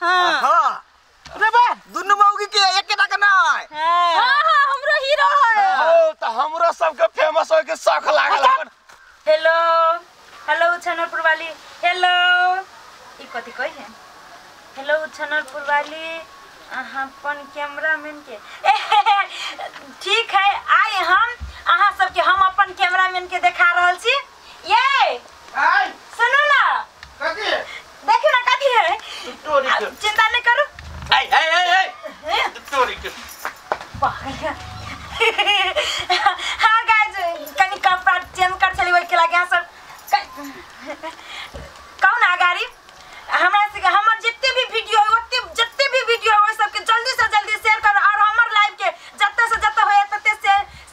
हां हां रे बा दुनु मौगी के एकेटा के नै। हां हां हमरो हीरो है। हो त हमरो सब के फेमस होय के शौक लागल अपन। हेलो हेलो छनरपुर वाली, हेलो ई कथि कहि है? हेलो छनरपुर वाली, अहाँ अपन कैमरामैन के ठीक है आइ हम अहाँ सबके हम अपन कैमरामैन के देखा रहल छी। ये आइ सुनू ना, कथि देखियो ना कथि है, चिंता नहीं करू। आई आई आई आई तोरी के पागल। हां गाइस कनी कपड़ा चेंज कर चली ओइ के लागे अहाँ सब कौन आगारी हमरा से हमर जितने भी वीडियो है ओते जितने भी वीडियो है ओइ सबके जल्दी से जल्दी शेयर करू और हमर लाइव के जत्ते से जत्ते होय तत्ते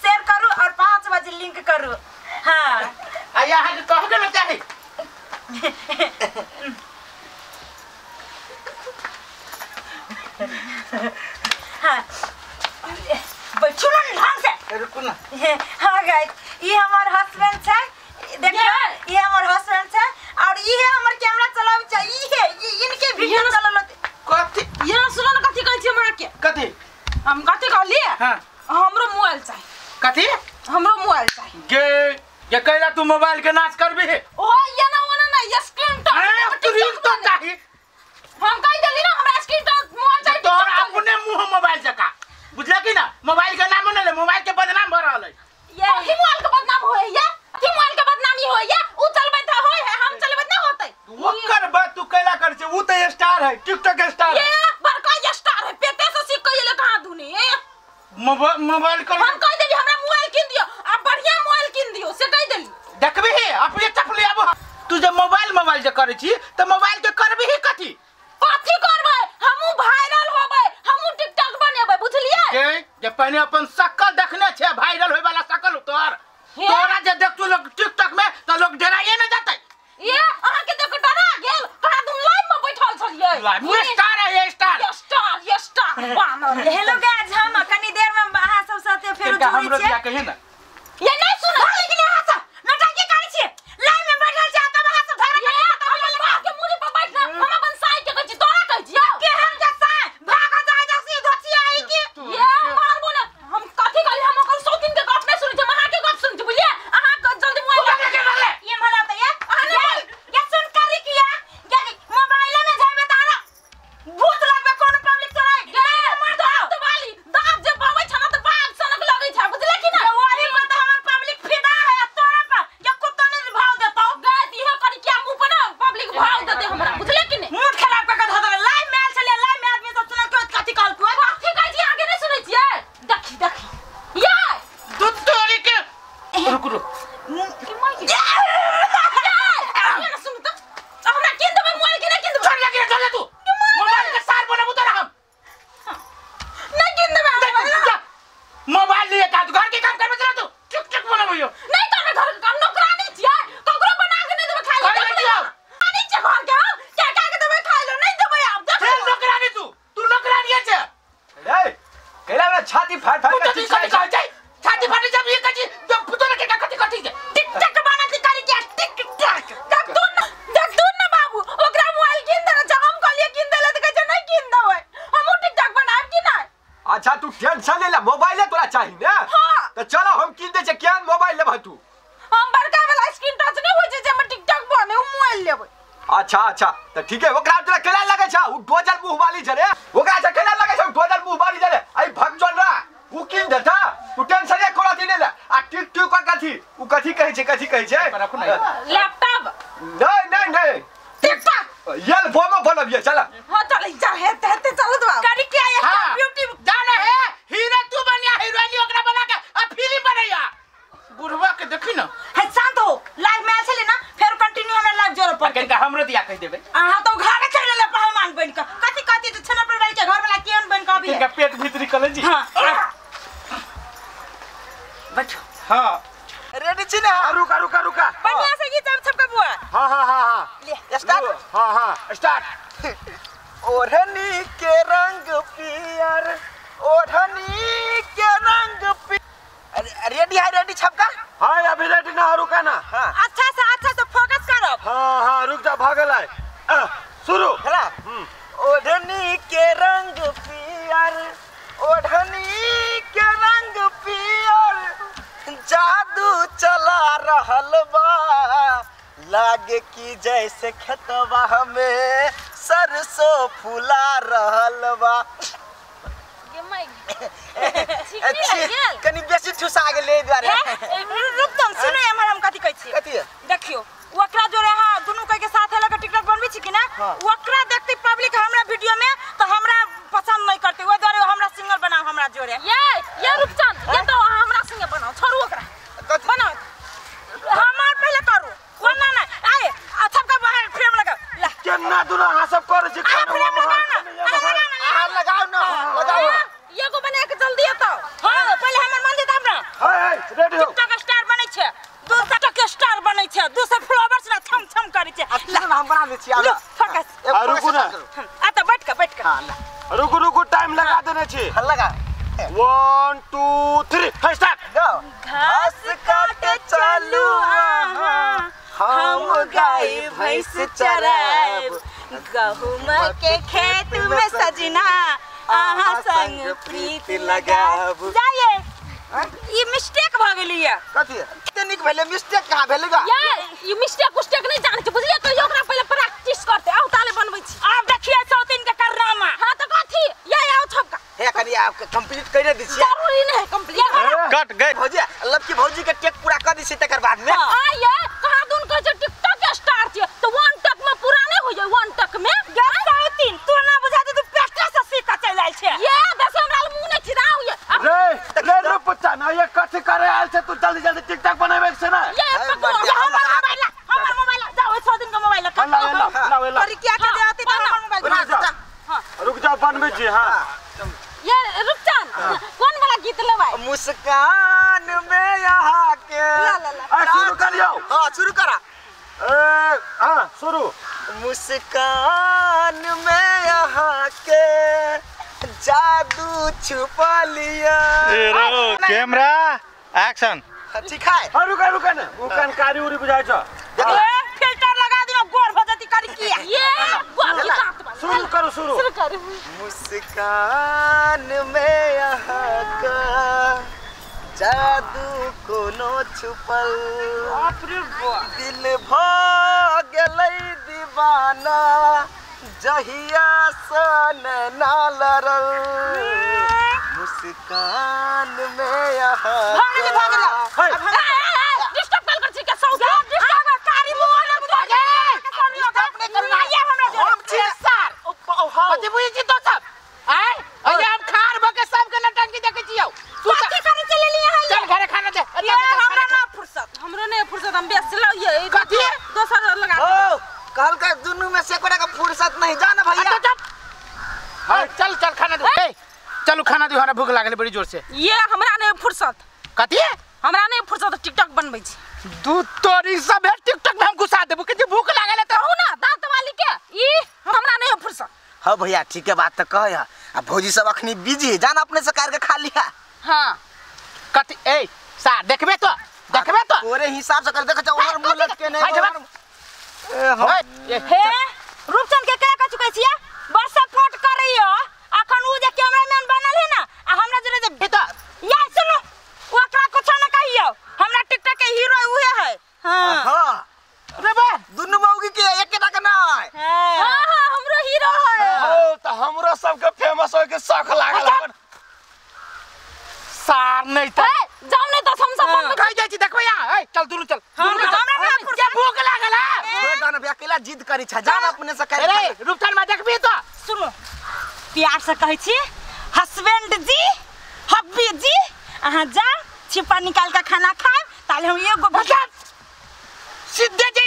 शेयर करू और 5 बजे लिंक करू। हां आ यहाँ के कह के न चाही। हां बैठू ना ढंग से, रुकू ना। हां गाइस ई हमर हस्बैंड छै, देखियो ई हमर हस्बैंड छै और ई है हमर कैमरा चलाबै छै, ई है इनके वीडियो चलल कथि। ये सुन न कथि कहै छी हमरा के? कथि हम कथि कहलिए? हां हमरो मोबाइल चाही। कथि? हमरो मोबाइल चाही। गे ये कहला तू मोबाइल के नाच करबी? ओ ये ना ओना ना स्क्रीन टच, स्क्रीन तो चाही। हम कहि देली ना हमरा स्क्रीन टच मोबाइल चाही। तोर अपने मुंह मोबाइल जका बुझला कि ना? मोबाइल के नाम न ले, मोबाइल के बदनाम भ रहल है। ये कथि मोबाइल के बदनाम होय या? कथि मोबाइल के बदनामी होय या? उ चलबै त होय है, हम चलबै ना होतै। ओकर बात तू कैला कर छे, उ त स्टार है, टिकटॉक स्टार ये बड़का स्टार है, पेटे से सीख के ले कहां धुनी। मोबाइल कर हम कहि देली हमरा मोबाइल किन दियो आ बढ़िया मोबाइल किन दियो से कहि देली। देखबी हे अपने चपली आबो। तू जे मोबाइल मोबाइल जे करै छी त मोबाइल के करबी ही कथि? कथि करबै? हमहु वायरल होबै, हमहु टिकटॉक बनेबै, बुझलियै? के जे पहिने अपन शकल देखने छे, वायरल होय वाला शकल तोर तोरा जे देखतू लोग टिकटॉक में त लोग डराइए न जतै। ये अहाँ के देख डरा गेल, कहाँ तुम लाइव में बैठल छलियै। लाइव में स्टार है, ये स्टार ये स्टार ये स्टार बानर। हेलो गाइस हम कनी देर में अहाँ सब साथे फेरो जुड़ै छियै। हमरा कहिए ना ये नहीं सुन लेकिन अहाँ सब नौटंकी करै छियै, लाइव में बैठल छियै तब अहाँ सब झगड़ा करै छियै। हमर बाप के मुड़ी पर बैठना हम अपन साई के कहै छी, तोरा कहै छियौ के हम के साई भाग जाय जसी धोची आई की ये मारबो ना। हम कथि कहली? हम ओकर सौतीन के गप नहीं सुनै छी, हम अहाँ के गप सुनै छी, बुझलियै? अहाँ जल्दी मोबाइल ये भला त ये ये सुन करी किया ये मोबाइल में जाबे तारा भूत लगबे कोनो पब्लिक चलाई मार दो दांत वाली दांत जे बाबै छ ना त बाघ सनक लगै छ, बुझले कि ना? वही पर त हमर पब्लिक फिदा है तोरा पर, ये कुत्तो ने भाव देतौ गाय इहे करी किया मुंह पर ना पब्लिक भाव देते हमरा, बुझले कि नै? मूड खराब क के धऽ देबै। लाइव में आयल छलियै, लाइव में आदमी सब सुनल के कथि कहल कोई कथि कहै छी? आगे नै सुनै छियै? देखी देखी ये दूध तोरी के रुक रुक की माय के ये ना सुन त हमरा किन देबै मोबाइल के? नै किन देबै? छोड़ लगी चल तू मोबाइल के सार बनाबू तोरा हम नै किन देबै। मोबाइल लिए का घर के काम करबे तू टिक टिक बनाबो यो नै करबै घर के काम, नौकरानी छियै, ककरो बना के नै देबै खाइ ले। आनी छै घर के हम क्या क्या के देबै खाइ ले, नै देबै आब। देख फेर नौकरानी तू तू नौकरानी छै रे कैला हमरा छाती फाड़ फाड़ के कथि कहै छै? छाती फाटी जब ये कथि पुतोला के कथि कथि छै? टिक टक बनत करी के टिक टक। देख तू ना बाबू ओकरा मोबाइल किन देने छै, हम कहलियै किन देले त कहै छै नै किन देबै, हमहु टिकटॉक बनाएब कि नै? अच्छा तू टेंशन ले ले, मोबाइल तोरा चाही ना? हां त चलो हम किन दे छै, केहन मोबाइल लेबह तू? हम बड़का वाला स्क्रीन टच नै होय छै जे हम टिकटॉक बने उ मोबाइल लेबै। अच्छा अच्छा त ठीक है, ओकरा तोरा केला लगै छै? उ डोजल मुंह वाली छै रे, ओकरा से केला लगै छै? डोजल मुंह वाली छै रे, आई भगजन रा उ किन देता, तू टेंशन ले कोरा दी ले आ टिक टिक कथि उ कथि कहै छै, कथि कहै छै? लैपटॉप नहीं नहीं नहीं टिकटॉक यल फोन बनबिए चल। हां चल चल हेते हेते चलत बाबू करी के आया ब्यूटी जाने है हीरो तू बनिया हीरोइन ओकरा बना के आ फिल्म बनैया बुढ़वा के देखी ना। हे शांत हो, लाइव में आयल छले ना फेर कंटिन्यू हमरा लाइव जोर पर के हमरो दिया कहि देबै। अहाँ तो घर चलि गेलै पहलवान बन के, कथि कथि जे छना पर के घर वाला केहन बन के अभी इनका पेट भीतरी कले जी। हां बैठो। हां रेडी छी ना? रुका रुका रुका बढ़िया से ये सब सबका बुआ। हां हां हां हां ले स्टार्ट। हां हां स्टार्ट। ओढ़नी के रंग पियर, ओढ़नी के रंग पियर। रेडी है? रेडी छपका? हां अभी रेडी ना, रुका ना। हां अच्छा से फोकस करो। हां हां रुक जा, भागल है। शुरू हला। ओढ़नी के रंग पियर ओढ़नी के रंग पियर जादू चला रहल बा लागे की जैसे खेतवा में सरसों फूला रहल बा। कनी बेसी ठुसा गेलै दुआरे। रुक तुम सुनो हमर हम कथि कहै छी। कथि? देखियो ओकरा जोरे हां दुनू कह के साथ लगा टिकटॉक बनबै छी कि ना ओकरा देखते पब्लिक हमरा वीडियो में तो हमरा पसंद नहीं करते ओइ दुआरे हमरा सिंगल बनाओ हमरा जोरे। ये रूपचंद ये तो हमरा संगे बनाओ छोड़ू ओकरा बनाओ हमार पहले करू ओ ना ना आए अच्छा का बाहर फ्रेम लगा ला केना दुना हां सब करै छी खाना हां लगाओ ना लगाओ एगो बना के जल्दी बताओ। हां पहले हमर मन दे तब ना। हाय हाय रेडी हो। टिकटॉक स्टार बनै छै 200 के स्टार बनै छै 200 फॉलोअर्स ना छम छम करै छै। अच्छा हम बना दै छी आब फोकस आ रुकू ना आ त बैठ के बैठ के। हां ला रुकू रुकू टाइम लगा देने छी। हां लगा 1 2 3 हाय स्टार्ट। घास काटे चलू हम गाय भैंस चराएब गहुम के खेत में सजना आहा संग प्रीत लगाब। जाइए ई मिस्टेक भ गेली है। कथि कते नीक भेलै मिस्टेक कहाँ भेलै गा? ये ई मिस्टेक उस्टेक नहीं जानै छी बुझलियै कहियो ओकरा पहिले प्रैक्टिस करते आउ ताले बनबै छी। आब देखिए सौतीन के करनामा। हां त कथि ये आउ छपका हे कनी आप कंप्लीट कइने दै छी। जरूरी नहीं कंप्लीट कट गए भौजी लब की भौजी के टेक पूरा कर दै छी तकर बाद में। आ ये कहां दुन कहै छै टिकटॉक के स्टार छी त वन टक में पूरा नहीं होय वन टक में। सौतीन तू ना बुझा दे तू पेटे से सीख के चल आइल छै। ये बस हमरा मुंह नै छिदाउ ये रे रे रूपचंद ना ये कथि करे आयल छै तू जल्दी जल्दी टिकटॉक बनाबे के छै ना। ये पकड़ो हमर मोबाइल हमर मोबाइल जाओ 100 दिन के मोबाइल लाओ लाओ करी क्या के दे आती त हमर मोबाइल हां रुक जाओ बनबै छी। हां ये रूपचंद कौन वाला गीत लेबै? मुस्कान में यहाँ के ला ला ला आ शुरू करियो। हां शुरू करा ए हां शुरू। मुस्कान में यहाँ के जादू छुपा लिया। कैमरा एक्शन ठीक है। रुका रुका ना उ कनकारी उरी बुझाय छ फिल्टर लगा दिनो गोर भ जति करी किया ये गोर की बात बा। शुरू करो शुरू शुरू करो। मुस्कान में यहाँ का जादू कोनो छुपल बाप रे बाप दिल भ गेलै दीवाना जहिया सन ना लड़ल मुस्कान में यहाँ भाग गेल डिस्टर्ब कल कर छी के सौ डिस्टर्ब कारी मुंह ना बुझा के डिस्टर्ब नहीं करना ये हमरा हम छी सर कथि बुझै छी तो सब आय अरे हम खार भ के सब के नटंकी देखै छियौ। तू कथि करे चलली यहां? चल घरे खाना दे। ये हमरा ना फुर्सत हमरो नहीं फुर्सत हम बेस चलाउ ये कथि दोसर लगा ओ कहल का दुनु में से कोड़ा का फुर्सत नहीं जाना भैया। हां चल चल खाना दे। ए चलू खाना दे हमरा भूख लागल बड़ी जोर से। ये हमरा नहीं फुर्सत। कथि? हमरा नहीं फुर्सत टिकटॉक बनबै छी। दू तोरी सब है टिकटॉक में हम घुसा देबो के जे भूख लागल त कहू ना दांत वाली के ई हमरा नहीं फुर्सत। हां भैया ठीक है बात त कह आ भौजी सब अखनी बिजी है जान अपने से कार के खा लिया। हां कथि ए सा देखबे तो देखबे तो तोरे हिसाब से कर देख ओनर मुंह लटके नहीं। हे रूपचंद के क्या कह चुकै छियै बड़ सपोर्ट करैयो अखन उ जे कैमरामैन बनल है ना आ हमरा जोरे जे त या सुनो ओकरा कुछ ना कहियो हमरा टिकटॉक के हीरो उहे है। हां हां रे बा दुनु मौगी के एकेटा के ना है। हां हां हमरो हीरो है। हो त हमरो सब के फेमस होय के शौक लागल अपन सार नहीं त जाओ नहीं तो हम सब कहि जाइ छी देखबै आ ए चल दुनु चल हमरा ना के भूख लागल है। छोड़ दान भैया अकेला जिद करी छ जान अपने से कर। अरे रूपचंद मा देखबी तो सुनो प्यार से कहै छी हस्बैंड जी हब्बी जी अहाँ जा छिपा निकाल के खाना खाएब ताले हम एगो सीधे जे